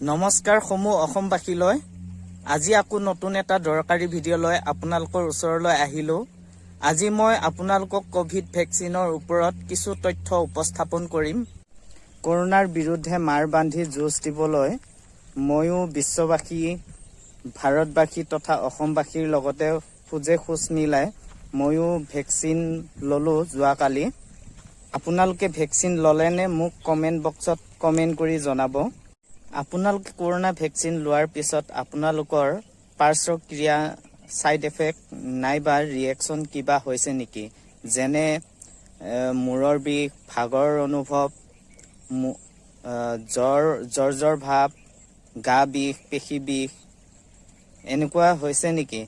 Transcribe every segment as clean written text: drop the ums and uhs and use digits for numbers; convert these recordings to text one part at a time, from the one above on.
নমস্কাৰ সমূহ অসমবাসীলৈ। আজি আকৌ নতুন এটা দৰকাৰী ভিডিঅ' লৈ আপোনালোকৰ ওচৰলৈ আহিলোঁ। আজি মই আপোনালোকক ক'ভিড ভেকচিনৰ ওপৰত কিছু তথ্য উপস্থাপন কৰিম। কৰোণাৰ বিৰুদ্ধে মাৰ বান্ধি যুঁজ দিবলৈ ময়ো বিশ্ববাসী, ভাৰতবাসী তথা অসমবাসীৰ লগতে খোজে খোজ মিলাই ময়ো ভেকচিন ল'লোঁ যোৱাকালি। আপোনালোকে ভেকচিন ল'লেনে? মোক কমেণ্ট বক্সত কমেণ্ট কৰি জনাব। আপোনালোকে কৰোণা ভেকচিন লোৱাৰ পিছত আপোনালোকৰ পাৰ্শ্বক্ৰিয়া, ছাইড এফেক্ট নাইবা ৰিয়েকশ্যন কিবা হৈছে নেকি? যেনে মূৰৰ বিষ, ভাগৰ অনুভৱ, জ্বৰ জ্বৰ জ্বৰ ভাৱ, গা বিষ, পেশী বিষ, এনেকুৱা হৈছে নেকি?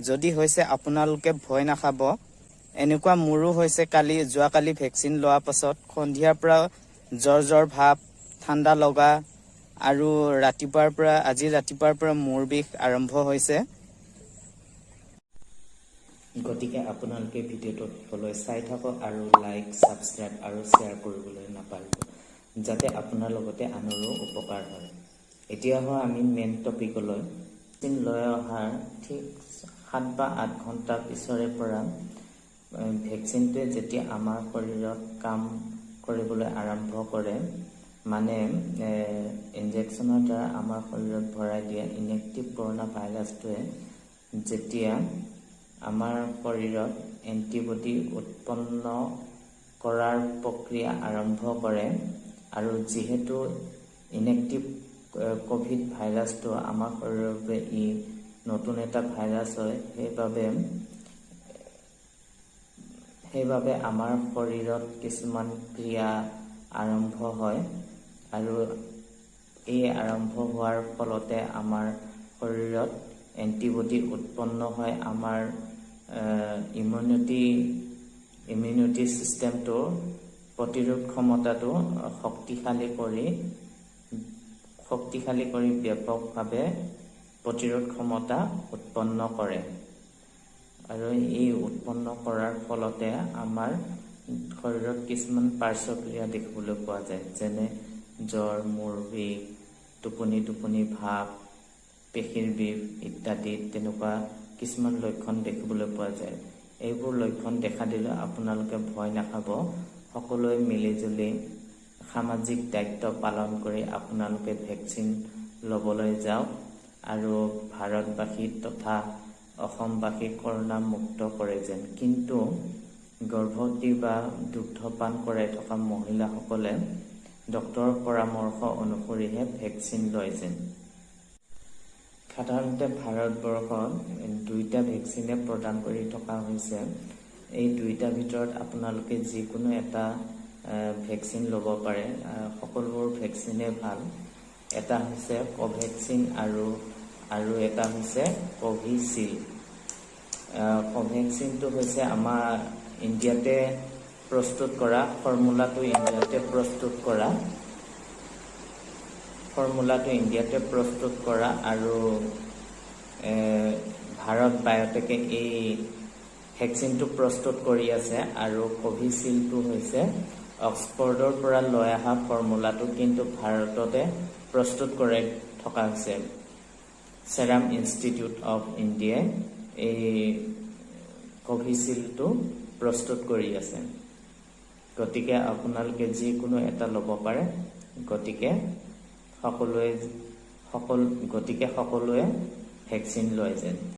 যদি হৈছে, আপোনালোকে ভয় নাখাব। এনেকুৱা মোৰো হৈছে। কালি, যোৱাকালি ভেকচিন লোৱাৰ পাছত সন্ধিয়াৰ পৰা জ্বৰ জ্বৰ ভাৱ, ঠাণ্ডা লগা আৰু ৰাতিপুৱাৰ পৰা, আজি ৰাতিপুৱাৰ পৰা মূৰ বিষ আৰম্ভ হৈছে। গতিকে আপোনালোকে ভিডিঅ'টো শেষলৈ চাই থাকক আৰু লাইক, ছাবস্ক্ৰাইব আৰু শ্বেয়াৰ কৰিবলৈ নাপাহৰিব, যাতে আপোনাৰ লগতে আনৰো উপকাৰ হয়। এতিয়া আহোঁ আমি মেইন টপিকলৈ। ভেকচিন লৈ অহাৰ ঠিক 7 বা 8 ঘণ্টা পিছৰে পৰা ভেকচিনটোৱে যেতিয়া আমাৰ শৰীৰত কাম কৰিবলৈ আৰম্ভ কৰে, মানে ইনজেকশ্যনৰ দ্বাৰা আমাৰ শৰীৰত ভৰাই দিয়া ইনএক্টিভ কৰোণা ভাইৰাছটোৱে যেতিয়া আমাৰ শৰীৰত এণ্টিবডি উৎপন্ন কৰাৰ প্ৰক্ৰিয়া আৰম্ভ কৰে আৰু যিহেতু ইনএক্টিভ ক'ভিড ভাইৰাছটো আমাৰ শৰীৰৰ বাবে ই নতুন এটা ভাইৰাছ হয়, সেইবাবে আমাৰ শৰীৰত কিছুমান ক্ৰিয়া আৰম্ভ হয় আৰু এই আৰম্ভ হোৱাৰ ফলতে আমাৰ শৰীৰত এণ্টিবডি উৎপন্ন হয়। আমাৰ ইমিউনিটি ছিষ্টেমটো, প্ৰতিৰোধ ক্ষমতাটো শক্তিশালী কৰি ব্যাপকভাৱে প্ৰতিৰোধ ক্ষমতা উৎপন্ন কৰে আৰু এই উৎপন্ন কৰাৰ ফলতে আমাৰ শৰীৰত কিছুমান পাৰ্শ্বক্ৰিয়া দেখিবলৈ পোৱা যায়, যেনে জ্বৰ, মূৰ বিষ, টোপনি টোপনি ভাৱ, পেশীৰ বিষ ইত্যাদি। তেনেকুৱা কিছুমান লক্ষণ দেখিবলৈ পোৱা যায়। এইবোৰ লক্ষণ দেখা দিলে আপোনালোকে ভয় নাখাব। সকলোৱে মিলিজুলি সামাজিক দায়িত্ব পালন কৰি আপোনালোকে ভেকচিন ল'বলৈ যাওক আৰু ভাৰতবাসী তথা অসমবাসীক কৰোণা মুক্ত কৰে যেন। কিন্তু গৰ্ভৱতী বা দুগ্ধপান কৰাই থকা মহিলাসকলে ডক্তৰৰ পৰামৰ্শ অনুসৰিহে ভেকচিন লয় যেন। সাধাৰণতে ভাৰতবৰ্ষত দুইটা ভেকচিনে প্ৰদান কৰি থকা হৈছে। এই দুইটাৰ ভিতৰত আপোনালোকে যিকোনো এটা ভেকচিন ল'ব পাৰে। সকলোবোৰ ভেকচিনে ভাল। এটা হৈছে কভেক্সিন আৰু আৰু এটা হৈছে কোভিচিল্ড। কভেক্সিনটো হৈছে আমাৰ ইণ্ডিয়াতে প্ৰস্তুত কৰা ফৰ্মুলাটো, ইণ্ডিয়াতে প্ৰস্তুত কৰা আৰু ভাৰত বায়'টেকে এই ভেকচিনটো প্ৰস্তুত কৰি আছে আৰু কোভিচিল্ডটো হৈছে অক্সফৰ্ডৰ পৰা লৈ অহা ফৰ্মুলাটো, কিন্তু ভাৰততে প্ৰস্তুত কৰাই থকা হৈছে। চেৰাম ইনষ্টিটিউট অফ ইণ্ডিয়াই এই কোভিচিল্ডটো প্ৰস্তুত কৰি আছে। গতিকে আপোনালোকে যিকোনো এটা ল'ব পাৰে। গতিকে সকলোৱে ভেকচিন লয় যেন।